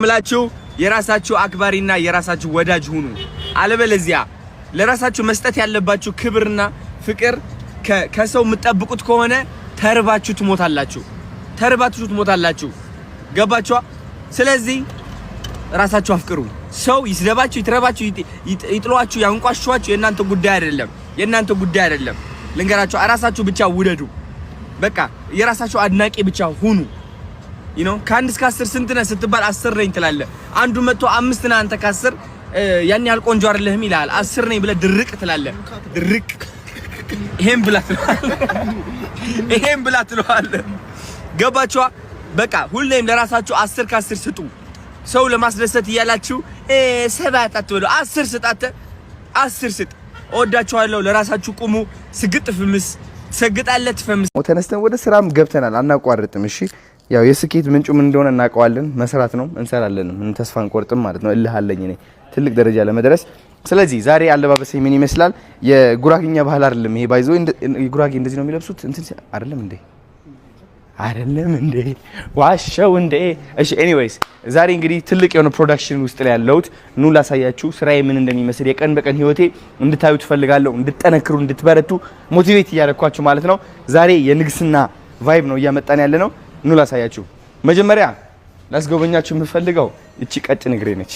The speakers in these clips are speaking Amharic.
ብላችሁ የራሳችሁ አክባሪና የራሳችሁ ወዳጅ ሁኑ። አለበለዚያ ለራሳችሁ መስጠት ያለባችሁ ክብርና ፍቅር ከሰው የምትጠብቁት ከሆነ ተርባችሁ ትሞታላችሁ። ተርባችሁ ትሞታላችሁ። ገባችኋ? ስለዚህ ራሳችሁ አፍቅሩ። ሰው ይስደባችሁ፣ ይትረባችሁ፣ ይጥሏችሁ፣ ያንቋሿችሁ የእናንተ ጉዳይ አይደለም። የእናንተ ጉዳይ አይደለም። ልንገራችሁ፣ ራሳችሁ ብቻ ውደዱ። በቃ የራሳችሁ አድናቂ ብቻ ሁኑ። ከ1 እስከ 10 ስንት ነህ ስትባል 10 ነኝ ትላለህ። አንዱ መጥቶ 5 ነህ አንተ ከ10 ያን ያህል ቆንጆ አይደለህም ይልሃል። 10 ነኝ ብለህ ድርቅ ትላለህ። ድርቅ ይሄን ብላ ትለዋለህ። ይሄን ብላ ትለዋለህ። ገባችኋ? በቃ ሁሌም ለራሳችሁ 10 ከ10 ስጡ። ሰው ለማስደሰት እያላችሁ 7 አትበሉ። 10 ስጥ፣ 10 ስጥ። እወዳችኋለሁ። ለራሳችሁ ቁሙ። ስግጥ ፍምስ ትሰግጣለህ፣ ትፈምስ። ተነስተን ወደ ስራም ገብተናል። አናቋርጥም። እሺ ያው የስኬት ምንጩ ምን እንደሆነ እናውቀዋለን። መስራት ነው፣ እንሰራለን። ምን ተስፋ አንቆርጥም ማለት ነው። እልህ አለኝ እኔ ትልቅ ደረጃ ለመድረስ። ስለዚህ ዛሬ አለባበሴ ምን ይመስላል? የጉራጌኛ ባህል አይደለም ይሄ። ባይዞ የጉራጌ እንደዚህ ነው የሚለብሱት። እንትን አይደለም እንዴ? አይደለም እንዴ? ዋሸው እንዴ? እሺ anyways ዛሬ እንግዲህ ትልቅ የሆነ production ውስጥ ላይ ያለሁት ኑ ላሳያችሁ ስራዬ ምን እንደሚመስል የቀን በቀን ህይወቴ እንድታዩ ትፈልጋለሁ። እንድጠነክሩ፣ እንድትበረቱ motivate እያደረኳችሁ ማለት ነው። ዛሬ የንግስና vibe ነው እያመጣን ያለ ነው። ኑ ላሳያችሁ። መጀመሪያ ላስጎበኛችሁ የምፈልገው እቺ ቀጭን እግሬ ነች።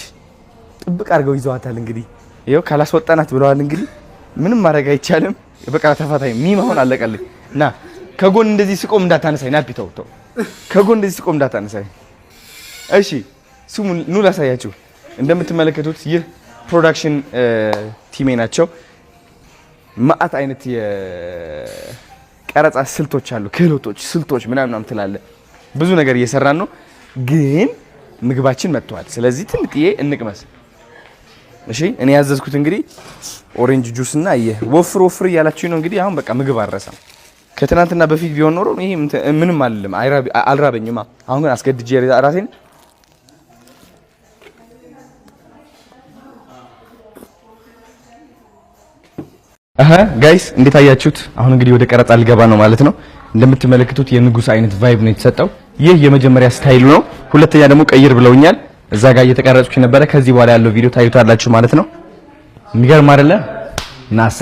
ጥብቅ አድርገው ይዘዋታል። እንግዲህ ይኸው ካላስወጣናት ብለዋል። እንግዲህ ምንም ማድረግ አይቻልም። በቃ ተፋታኝ ሚም አሁን አለቀልኝ። ና ከጎን እንደዚህ ስቆም እንዳታነሳኝ። ናፒ ተው ተው፣ ከጎን እንደዚህ ስቆም እንዳታነሳኝ። እሺ ስሙ፣ ኑ ላሳያችሁ። እንደምትመለከቱት ይህ production team ኤ ናቸው። መአት አይነት የቀረጻ ስልቶች አሉ፣ ክህሎቶች፣ ስልቶች ምናምን ትላለህ። ብዙ ነገር እየሰራን ነው፣ ግን ምግባችን መጥተዋል። ስለዚህ ትንጥዬ እንቅመስ። እሺ እኔ ያዘዝኩት እንግዲህ orange juice እና ይህ ወፍር ወፍር እያላችሁ ነው። እንግዲህ አሁን በቃ ምግብ አልረሳም። ከትናንትና በፊት ቢሆን ኖሮ ይሄ ምንም አልልም፣ አልራበኝማ። አሁን ግን አስገድጄ ራሴን አሃ guys እንዴት አያችሁት? አሁን እንግዲህ ወደ ቀረጻ ልገባ ነው ማለት ነው። እንደምትመለከቱት የንጉስ አይነት vibe ነው የተሰጠው። ይህ የመጀመሪያ style ኡ ነው። ሁለተኛ ደግሞ ቀይር ብለውኛል። እዛ ጋር እየተቀረጽኩ ነበረ። ከዚህ በኋላ ያለው ቪዲዮ ታዩታላችሁ ማለት ነው። የሚገርም አይደለ? ናሳ